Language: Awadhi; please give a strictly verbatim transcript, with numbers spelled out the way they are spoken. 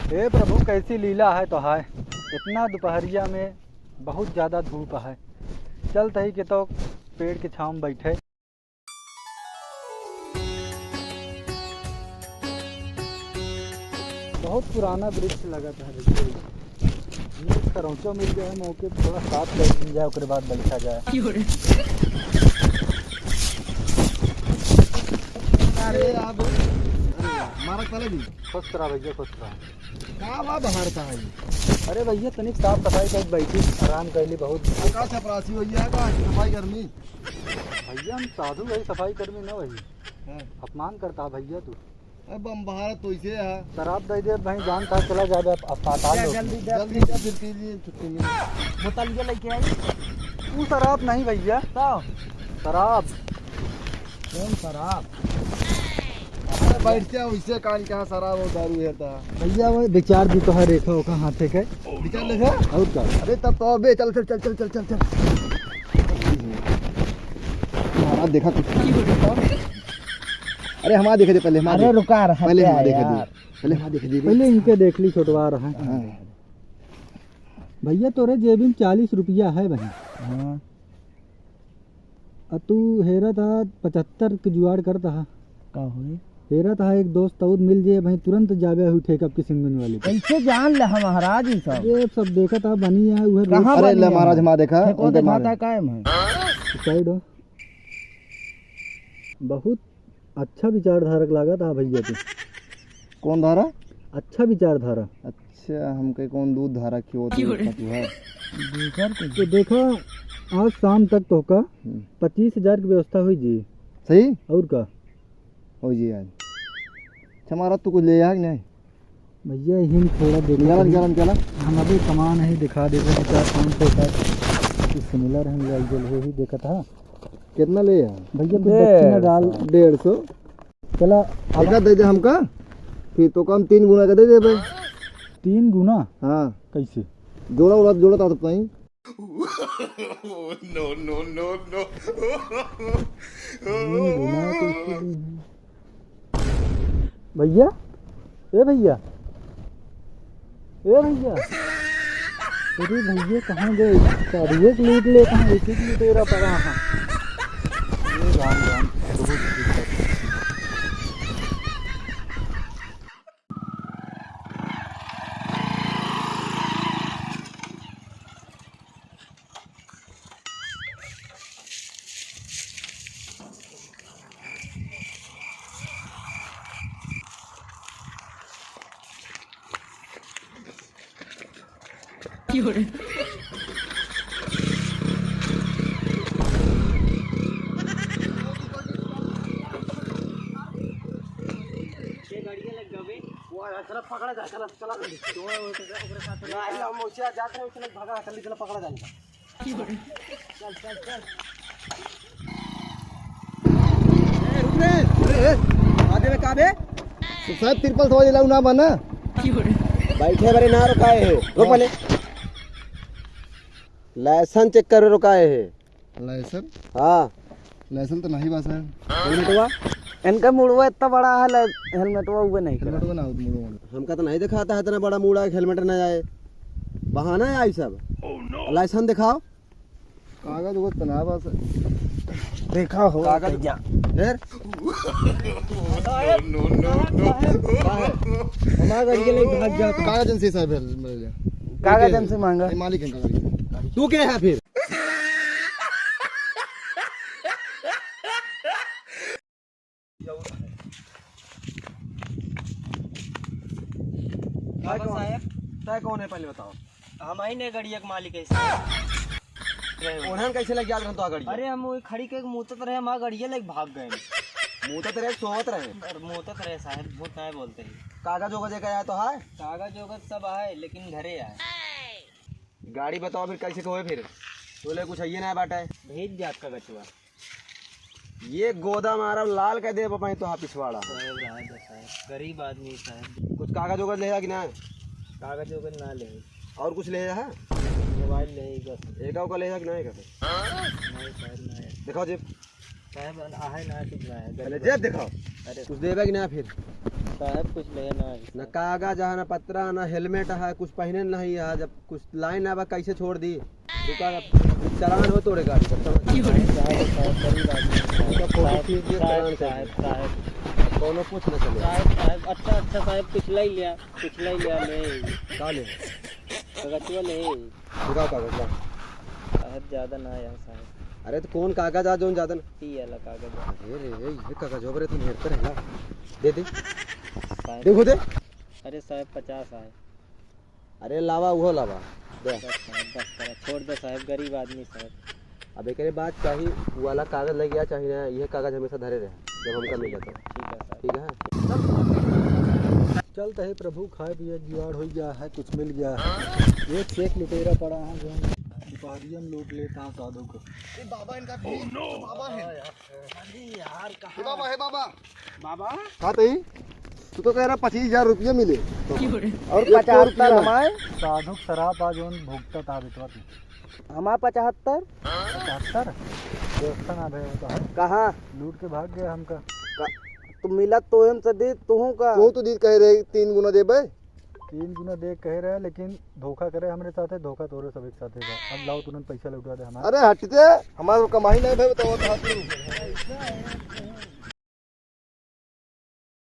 हे प्रभु, कैसी लीला है तोहार। इतना दुपहरिया में बहुत ज्यादा धूप है। चलत ही के तो पेड़ के छाँव में बैठे। बहुत पुराना वृक्ष लगत है भैया। नीक करौचो मिल जाए मौके पे, थोड़ा साफ कर दी जाए, ओकरे बाद बैठा जाए। अरे यार, अरे यार, मारा साले जी। खुश रहा भैया, खुश रहा। का बा बाहर का है? अरे भैया, तनिक साफ सफाई कर बैठी, आराम कर ली बहुत। का चपरासी भैया का सफाई कर्मी? भैया, हम साधु भाई, सफाई कर्मी ना भाई। हाँ। अपमान करता है भैया तू। अब हम बाहर तो इसे है। शराब दे दे भाई, जान था चला जाबे, अब, अब पाताल लोक में। जल्दी दे, जल्दी दे, फिर पी लिए, छुट्टी मिली। बोतल ये लेके आई। तू शराब नहीं भैया। तो? शराब। कौन शराब? अरे बैठ जा, वैसे कान के यहाँ शराब और दारू है ता। भैया, वो विचार भी तो है, रेखा ओखा हाथे के। विचार लेखा? और का? अरे तब तो अबे चल, चल, चल। हाँ, देखा कुछ। अरे, हमारा देखे दे पहले, हमारा अरे, देखे। रुका रहा पहले क्या हमारा देखे दे। यार? पहले हमारा देखे दे। पहले इनके देख ली, छोटवा रहा है। हाँ। भैया, तोरे जेबी में चालीस रुपया है भाई। हाँ। आ तू हेरा था, पचहत्तर के जुगाड़ करता है। का होई? हेरा था, एक दोस्त और मिल जाए भाई, तुरंत जाबे हुई ठेका की सिंगुन वाली पे। कैसे जान ले हम महाराज ई सब? ये सब देखा था, बनी है, उहे रोड कहाँ अरे बनी ले है? महाराज, हमारा देखा, ठेको उनके दिखाता मारे। है कायम है। साइड हो। बहुत अच्छा विचारधारक लागत हा भैया तू। कौन धारा? अच्छा विचारधारा। अच्छा, हमके कौन दूध धारा की होती है, क्यों रे? पतुहा? दूसर के तो देखा, आज शाम तक तोहका हम्म। पच्चीस हजार की व्यवस्था हुई जी। सही? और का? हो जी आज। अच्छा, हमारा तू कुछ ले आया कि नहीं? भैया, हिन थोड़ा देखो निकाला, कहीं। निकाला, निकाला। हम अभी सामान है, दिखा देते हैं, चार पाँच सौ का। कुछ similar हम ले आइए, वही देखा था। कितना ले आया? भैया, कुछ डेढ़ दक्षिणा डाल। सौ। डेढ़ सौ। चला, अब एका दे दे हमका, फिर तो कम तीन गुना का दे दे भाई। तीन गुना? हाँ। कैसे? जोड़ा उड़ा, जोड़ा था तो कहीं। No, no, no, no। भैया, ए भैया, ए भैया, अरे भैया, कहाँ गए? साड़िए के लूट ले, कहाँ एक एक लुटेरा पड़ा है। ये राम राम, बहुत दिक्कत। चला, पकड़ा जाए, चला, चला, जल्दी। तो ओकरे साथ ना, हम ओसे जात रहे, उसने भागा, जल्दी चला, पकड़ा जाए। चल, चल, चल। ए, रुक रे। अरे, ए, आगे में का बे? तो साहब, तिरपल सवारी लाऊ ना बना। बैठे बरे ना रुकाए है, रुक पहले। लाइसेंस चेक करे रुकाए है। लाइसेंस? हाँ। लाइसेंस तो नहीं बा, सर। हेलमेटवा? इनका मुड़वा इतना बड़ा है, ला-, हेलमेटवा उबे नहीं करा। हेलमेटवा ना हो, मुड़वा, मुड़वा। हमका तो नहीं दिखाता है इतना बड़ा मुड़ा, हेलमेट ना आए। बहाना है आई सब। लाइसेंस दिखाओ। कागज उगज तो ना बा, सर। देखा हो कागज। भैया। फिर? No, no, no। हमारा गाड़ी के लेके भाग जाओ। कागज इनसे, साहब, हेलमेट ले। कागज इनसे मांगा। ये मालिक है गाड़ी के। तू क्या है फिर? क्या बात साहब? तय कौन है, पहले बताओ। हम ही ने गड़िया के मालिक है साहब। उन्हन कैसे लग जात रहन तो गड़िया? अरे हम वही खड़ी के मूतत रहे, हमारा गड़िया लेके भाग गए। मूतत रहे, सोवत रहे? और मूतत रहे साहब, झूठ नहीं बोलते ही। कागज ओगज लेके आया तो है? कागज ओगज सब आए, लेकिन घरे आए। गाड़ी बताओ फिर कैसे के होए फिर? तोले कुछ आइए ना बाटे। भेज दे आपका गचुआ। ये गोदा मारब लाल कर देब अपने तोहा पिछवाड़ा। साहब, रहा दे साहब, गरीब आदमी साहब। कुछ कागज ओगज ले जा कि ना? कागज ओगज ना ले। और कुछ ले जा है? मोबाइल ले बस। एका ओका ले जा कि ना एका से? नहीं साहब, नहीं। दिखाओ जेब। साहब, आहे ना कुछ ना है, अरे गरीब जेब है। दिखाओ। अरे कुछ देबे कि ना फिर? साहब, कुछ ले ना है। ना कागज है, ना पत्रा, ना हेलमेट है, कुछ पहने नहीं है। जब कुछ लाइन ना बा, कैसे छोड़ दी? दुकान अब चलान हो तोरे गाड़ी का, समझ? साहब, साहब, गरीब आदमी है, साहब। उनका फोटो साहब, खींच के साहब, चलान कर साहब, दे। साहब। कौनो कुछ ना चले। साहब, साहब, अच्छा, अच्छा, साहब, कुछ ले लिया, कुछ ले लिया, ले। का ले? कागजवा ले। दिखाओ कागज, लाओ। साहब, ज्यादा ना आया, साहब। अरे, तो कौन कागज आ, जौन ज्यादा ना? ई वाला कागज है। अरे रे, ये कागज हो रे, तुम हेरते रहे ना। दे दे। साहब। देखो दे। अरे साहब, पचास आए। अरे लावा, उहो लावा। दे। बस साहब, बस करा, छोड़ दे साहब, गरीब आदमी साहब। अब एकरे बाद चाही उ वाला कागज लग गया, चाही ना, ये कागज हमेशा धरे रहे, जब हमका मिले तो। ठीक है साहब। ठीक है। चलते हे प्रभु, खाए पिए जुगाड़ हो गया है, कुछ मिल गया है। एक से एक लुटेरा पड़ा है, जो हम दुपहरिया में लूट लेता है साधु को। ए बाबा, इनका भी बाबा है। अरे यार, कहाँ हे बाबा, हे बाबा। बाबा? हाँ तई, तू तो कह रहा पच्चीस हजार रुपये मिले। और एक सौ पचहत्तर रुपया हमारे। साधु शराब आज उन भुगतत आ बेटवा तू। हमार पचहत्तर? पचहत्तर? व्यवस्था ना भे, वो तो है। कहाँ? लूट के भाग गया हमका। का-, तो मिला तो हम से दे, तू का? तू तो दीद कहे रहे तीन गुना देबे। तीन गुना दे कहे रहे, लेकिन धोखा करे हमरे साथे, धोखा तोरे सब एक साथे बा। अब लाओ, तुरंत पैसा लौटा दे हमारा। अरे हटते, हमारे कमाई नहीं भे, बताओ तो हाथ में।